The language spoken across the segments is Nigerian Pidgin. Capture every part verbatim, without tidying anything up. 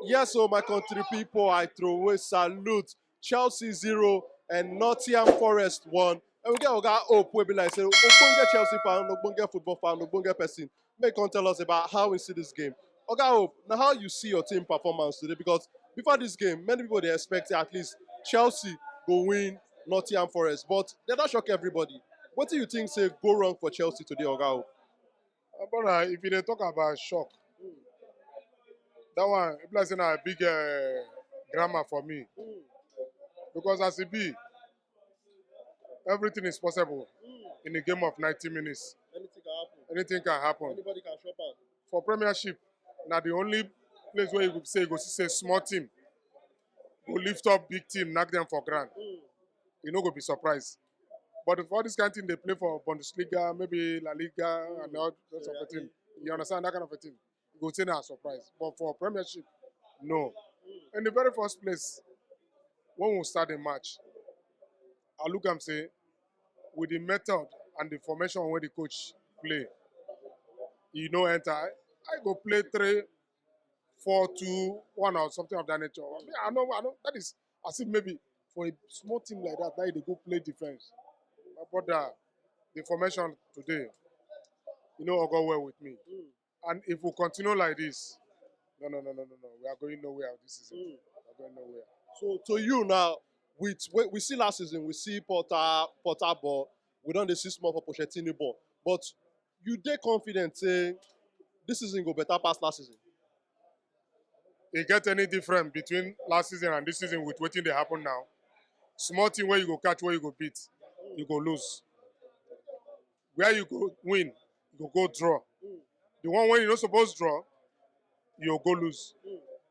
Yes, so my country people, I throw away salute. Chelsea zero and Nottingham Forest one. And we get Oga Hope, we be like say, Ogbonge Chelsea fan, Ogbonge football fan, Ogbonge person. May come tell us about how we see this game. Oga Hope, now how you see your team performance today? Because before this game, many people they expect at least Chelsea go win Nottingham Forest, but they don't shock everybody. What do you think say go wrong for Chelsea today, Oga Hope? Uh, brother, if you dey talk about shock, that one, e be like say na big uh, grammar for me. Because as e be, everything is possible in a game of ninety minutes. Anything can happen. Anything can happen. Anybody can shop am. For Premiership, na the only place where you go say you go see say small team go lift up big team, knock them for ground. You no go be surprised. But if all this kind of thing they play for Bundesliga, maybe La Liga, and all those of a thing, you understand that kind of a thing. You go say na surprise. But for Premiership, no. In the very first place, when we start the match, I look and say, with the method and the formation where the coach play, you know, enter. I go play three, four, two, one or something of that nature. I mean, I know, I know that is as if maybe for a small team like that, that they go play defense. My brother, the formation today, you know, go well with me. And if we continue like this, no, no, no, no, no, no, we are going nowhere this season. We are going nowhere. So to you now, with we, we see last season, we see Potter Potter ball, we don't dey see small for Pochettino ball. But you dey confident say this season go better pass last season? E get any difference between last season and this season with wetin dey happen now? Small thing where you go catch, where you go beat, you go lose. Where you go win, you go go draw. The one when you no suppose draw, you go lose.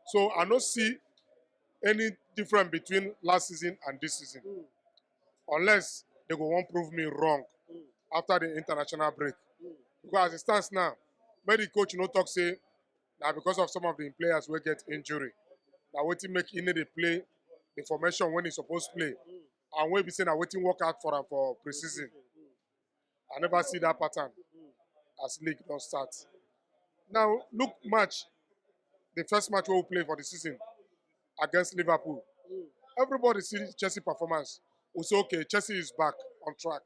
So I no see any difference between last season and this season, unless they go wan prove me wrong after the international break. Because as it stands now, make the coach no talk say na because of some of the players wey get injury, na wetin make e no dey play the formation when e suppose play, and wey be say na wetin work out for am for pre-season. I never see that pattern as league don start. Now look match, the first match wey we play for the season against Liverpool, everybody see Chelsea performance. We say okay, Chelsea is back on track.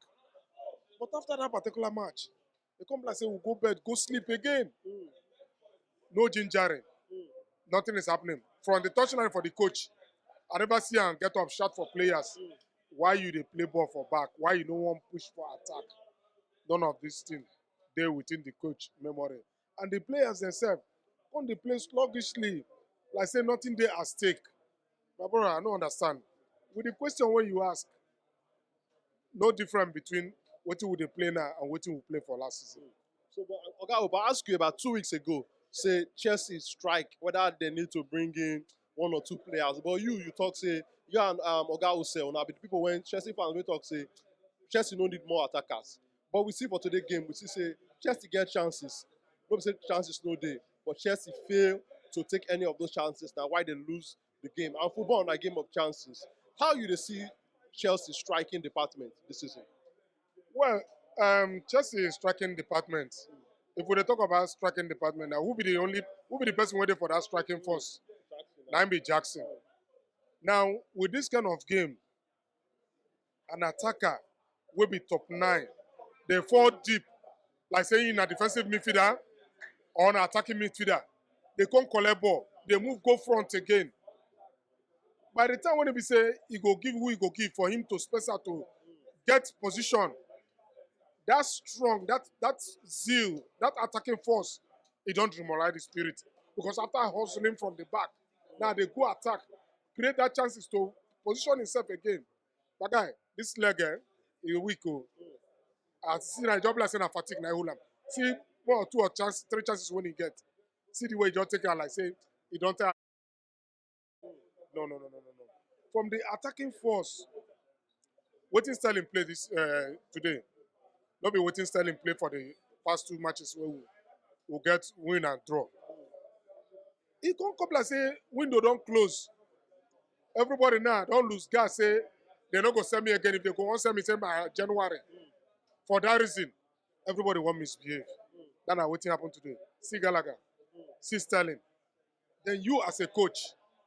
But after that particular match, they come like say we go bed, go sleep again. No gingering. Nothing is happening. From the touchline for the coach, I never see am get up shout for players. Why you dey play ball for back? Why you no wan push for attack? None of this thing dey within the coach memory. And the players themselves come dey play sluggishly, like say nothing dey at stake. My brother, I no understand. With the question wey you ask, no difference between wetin we dey play now and wetin we play for last season. So, but Oga Hope, I ask you about two weeks ago, say Chelsea strike whether they need to bring in one or two players. But you, you talk say you and um, Oga Hope, una be the people when Chelsea fans wey talk say Chelsea no need more attackers. But we see for today game, we see say Chelsea get chances. No be say chances no dey, but Chelsea fail to take any of those chances. Na why they lose the game. And football na game of chances. How you dey see Chelsea striking department this season? Well, um, Chelsea striking department. If we dey talk about striking department now, who be the only who be the person wey dey for that striking force? Na im be Jackson. Now with this kind of game, an attacker wey be top nine dey fall deep, like say he na defensive midfielder or na attacking midfielder. They come collect ball, they move go front again. By the time when e be say he go give who he go give for him to space out to get position, that strong, that that zeal, that attacking force, e don demoralize the spirit. Because after hustling from the back, now they go attack, create that chances to position himself again. But guy, this leg, eh, e weak o. As you see, na e just be like say na fatigue na e hold am. See one or two or chance, three chances wey he get. See the way he just take am like say he don tire. No, no, no, no, no, no. From the attacking force, wetin Sterling play this uh, today, no be wetin Sterling play for the past two matches wey we, we get win and draw. E come come like say window don close. Everybody now don lose guard say they no go sell me again. If they go wan sell me, say by January. For that reason, everybody wan misbehave. That na wetin happen today. See Gallagher, see Sterling. Then you as a coach,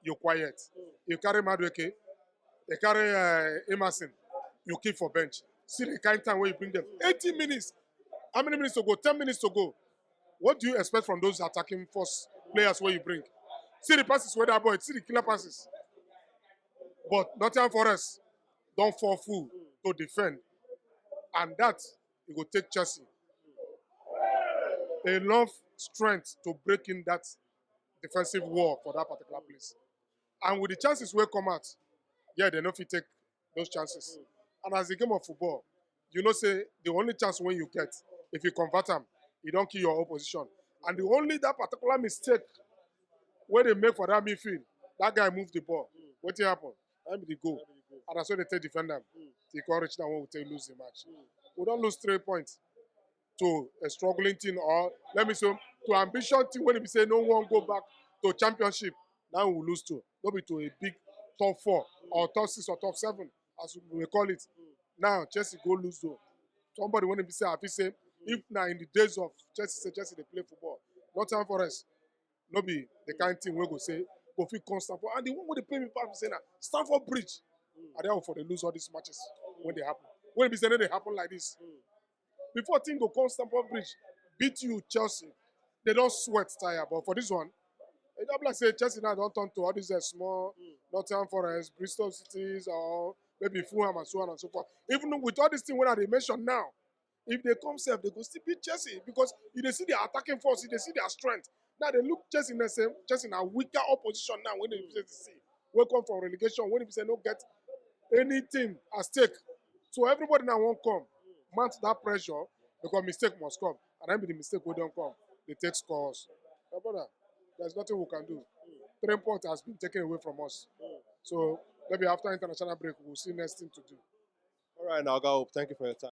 you quiet. You carry Madueke, you carry uh, Emerson, you keep for bench. See the kind time where you bring them. eighty minutes. How many minutes to go? ten minutes to go. What do you expect from those attacking force players where you bring? See the passes where that boy, see the killer passes. But Nottingham Forest don't fall fool to defend. And that it will take Chelsea enough strength to break in that defensive wall for that particular place. And with the chances where come out, yeah, they no fit take those chances. And as a game of football, you know say the only chance when you get, if you convert them, you don't kill your opposition. And the only that particular mistake where they make for that midfield, that guy move the ball. What happen? That be the goal. And that's why they take defend them. They can reach that one, we take lose the match. We don't lose three points to a struggling team, or let me say to ambition team when we say no one go back to championship. Now we lose to, no be to a big top four or top six or top seven as we may call it. Now Chelsea go lose though. Somebody when we say I feel say if now in the days of Chelsea say Chelsea they play football, not time for us. No be the kind thing we go say go fit constant. And the one with the pay me back say now Stamford Bridge. And then for they lose all these matches when they happen. When we say they happen like this. Before thing go come Stamford Bridge, beat you Chelsea. They don't sweat tire, but for this one, it don't like say Chelsea now don't turn to all these uh, small Nottingham Forest, Bristol Cities, or maybe Fulham and so on and so forth. Even with all these things when I mention now, if they come safe, they go still beat Chelsea because if they see their attacking force, if they see their strength. Now they look Chelsea and say Chelsea in a weaker opposition now when they see we come from relegation, when they say no get anything at stake. So everybody now won't come, mount that pressure because mistake must come, and then be the mistake we don't come. They take scores. My brother, there's nothing we can do. Three points has been taken away from us. So maybe after international break, we'll see next thing to do. All right, now, Oga Hope, thank you for your time.